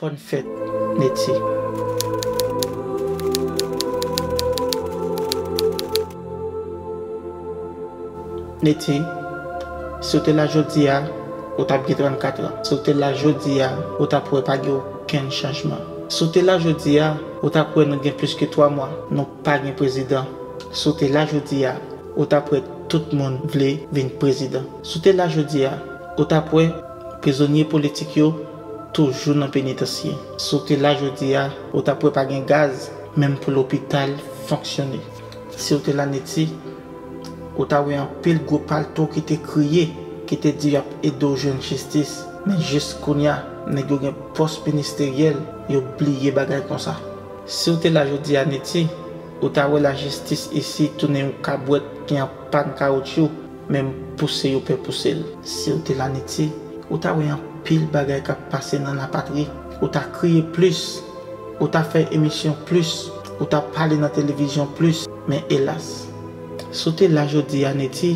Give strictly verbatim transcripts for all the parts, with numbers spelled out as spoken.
Bòn fèt, Netty. Netty, si w te la jodi a, ou t ap gen trannkat an. Si w te la jodi a, ou t ap wè pa gen okenn chanjman. Si w te la jodi a, ou t ap wè nou gen plis ke twa mwa, nou pa gen prezidan. Si w te la jodi a, ou t ap wè tout moun vle vin prezidan. Si w te la jodi a, ou t ap wè prizonye politik yo toujou nan penitansye. Si w te la jodi a, ou t ap wè pa gen gaz, menm pou lopital fonksyone. Si w te la Netty, ou ta wè anpil gwo palto ki te kriye, ki te di y ap ede w jwenn jistis. Men jis kounye a, nèg yo gen pòs ministeryèl, yo bliye bagay konsa. Si w te la jodi a Netty, ou ta wè lajistis isi tounen yon kabwèt ki an pàn kawotchou, menm pouse yo pè pouse l. Si w te la Netty, ou ta wè anpil bagay k ap pase nan lapatri, ou ta kriye plis, ou ta fè emisyon plis, ou ta pale nan televizyon plis, men elas. Si w te la jodi a Netty,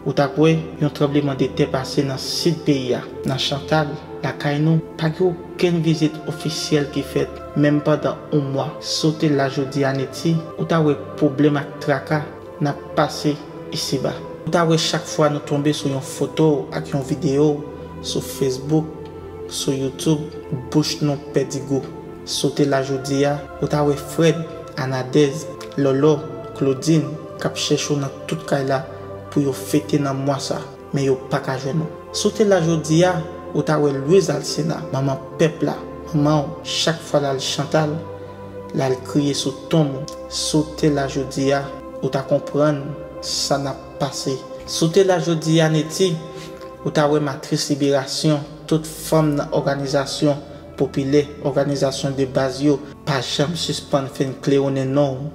ou t ap wè yon tranblemanntè pase nan sid peyi a, nan Chantal, lakay nou, pa gen okenn vizit ofisyèl ki fèt, menm pandan yon mwa. Si w te la jodi a Netty, ou ta wè pwoblèm ak traka n ap pase isiba. Ou ta wè chak fwa nou tonbe sou yon foto ak yon videyo sou Facebook, sou YouTube, bouch nou pèdi gou. Si w te la jodi a, ou ta wè Fred, Anadèz, Lòlò, Claudine k ap chèche w nan tout kay la pou yo fete nan mwa sa, men yo pa ka jwenn ou. Si w te la jodi a, ou ta wè Louise Alcena, manman pèp la, manman w, chak fwa l al Chantal, l al kriye sou tonm ou. Si w te la jodi a, ou ta konprann sa n ap pase. Si w te la jodi a Netty, ou ta wè Matris Liberasyon, tout fanm nan òganizasyon popilè, òganizasyon de baz yo, pa janm sispann fin klewonnen non w,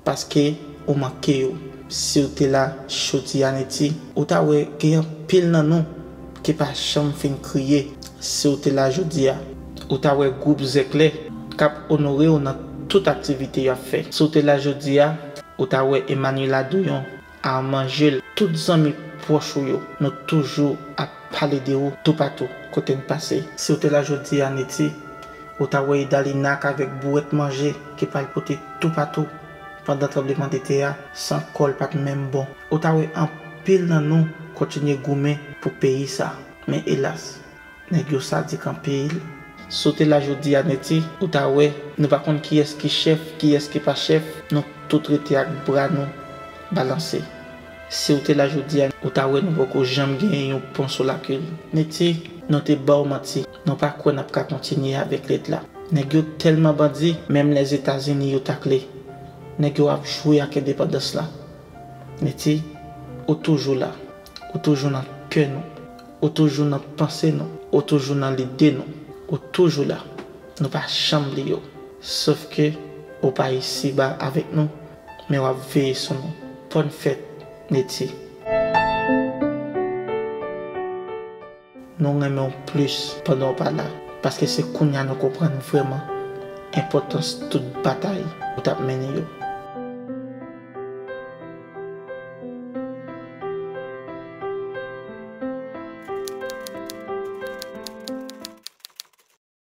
paske ou manke yo. Si w te la jodi a Netty, ou ta wè gen anpil nan nou ki pa janm fin kriye. Si w te la jodi a, ou ta wè gwoup Zèklè k ap onore w nan tout aktivite y ap fè. Si w te la jodi a, ou ta wè Emmanuela Douyon, Armand Jules, tout zanmi pwòch ou yo, nou toujou ap pale de ou toupatou kote n pase. Si w te la jodi a Netty, ou ta wè Idalina k avèk bouwèt manje ki pral pote toupatou pandan tranblemanntè a, san kò l pa t menm bon. Ou ta wè anpil nan nou kontinye goumen pou peyi sa. Men elas, nèg yo sadik anpil. Si w te la jodi a Netty, ou ta wè, nou pa konn kiyès ki chèf, kiyès ki pa chèf, nou tout rete ak bra nou balanse. Si w te la jodi a, ou ta wè nou poko janm genyen yon pon sou lakil. Netty, nou te ba w manti. Nou pa kwè n ap ka kontinye avèk lèt la. Nèg yo tèlman bandi, menm Lèzetazini yo takle. Nèg yo ap jwe ak endepandans la. Netty, ou toujou la. Ou toujou nan kè nou. Ou toujou nan panse nou. Ou toujou nan lide nou. Ou toujou la. Nou pa janm bliye w. Sòf ke ou pa isiba avèk nou, men w ap veye sou nou. Bòn fèt, Netty. Nou renmen w plis pandan w pa la, paske se kounye a nou konprann vrèman enpòtans tout batay ou t ap mennen yo.